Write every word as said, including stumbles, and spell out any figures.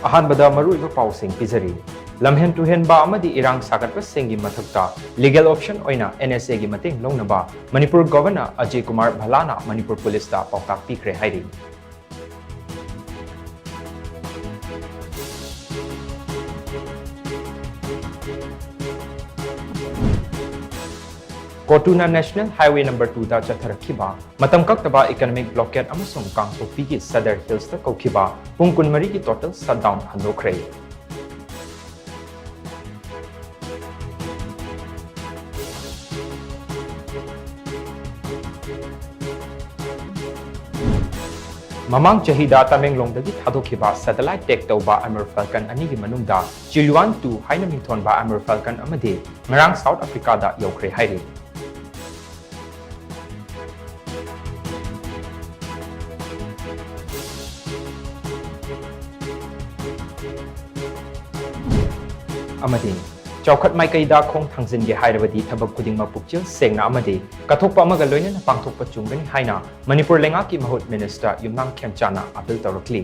ꯑꯍꯥꯟꯕꯗ ꯃꯔꯨꯑꯣꯏꯕ ꯄꯥꯎꯁꯤꯡ ꯄꯤꯖꯔꯤ꯫ ꯂꯝꯍꯦꯟ ꯇꯨꯍꯦꯟꯕ ꯑꯃꯗꯤ ꯏꯔꯥꯡ ꯁꯥꯒꯠꯄꯁꯤꯡꯒꯤ ꯃꯊꯛꯇ legal option ꯑꯣꯏꯅ N S A ꯒꯤ ꯃꯇꯦꯡ ꯂꯧꯅꯕ ꯃꯅꯤꯄꯨꯔ ꯒꯚꯔꯅꯔ ꯑꯖꯌ ꯀꯨꯃꯥꯔ ꯚꯜꯂꯥꯅ ꯃꯅꯤꯄꯨꯔ ꯄꯨꯂꯤꯁꯇ ꯄꯥꯎꯇꯥꯛ ꯄꯤꯈ꯭ꯔꯦ ꯍꯥꯏꯔꯤ꯫ ꯀꯣꯇꯨꯅ National Highway number two ꯗ ꯆꯠꯊꯔꯛꯈꯤꯕ ꯃꯇꯝ ꯀꯛꯇꯕ economic blockade ꯑꯃꯁꯨꯡ ꯀꯥꯡꯄꯣꯛꯄꯤꯒꯤ ꯁꯗꯔ ꯍꯤꯜꯁꯇ ꯀꯧꯈꯤꯕ ꯄꯨꯡ ꯀꯨꯟꯃꯔꯤꯒꯤ total shutdown ꯍꯟꯗꯣꯛꯈ꯭ꯔꯦ꯫ ꯃꯃꯥꯡ ꯆꯍꯤꯗ ꯇꯃꯦꯡꯂꯣꯡꯗꯒꯤ ꯊꯥꯗꯣꯛꯈꯤꯕ satellite tag ꯇꯧꯕ Amur Falcon ꯑꯅꯤꯒꯤ ꯃꯅꯨꯡꯗ ꯆꯤꯂꯨꯋꯥꯟ two ꯍꯥꯏꯅ ꯃꯤꯡꯊꯣꯟꯕ Amur Falcon ꯑꯃꯗꯤ ꯉꯔꯥꯡ South Africa ꯗ ꯌꯧꯈ꯭ꯔꯦ ꯍꯥꯏꯔꯤ꯫ ꯑꯃꯗꯤ ꯆꯥꯎꯈꯠ ꯃꯥꯏꯀꯩꯗ ꯈꯣꯡ ꯊꯥꯡꯖꯤꯟꯒꯦ ꯍꯥꯏꯔꯕꯗꯤ ꯊꯕꯛ ꯈꯨꯗꯤꯡꯃꯛ ꯄꯨꯛꯆꯦꯜ ꯁꯦꯡꯅ ꯑꯃꯗꯤ ꯀꯠꯊꯣꯛꯄ ꯑꯃꯒ ꯂꯣꯏꯅꯅ ꯄꯥꯡꯊꯣꯛꯄ ꯆꯨꯝꯒꯅꯤ ꯍꯥꯏꯅ ꯃꯅꯤꯄꯨꯔ ꯂꯩꯉꯥꯛꯀꯤ ꯃꯍꯨꯠ minister ꯌꯨꯝꯅꯥꯝ ꯈꯦꯝꯆꯥꯅ appeal ꯇꯧꯔꯛꯂꯤ꯫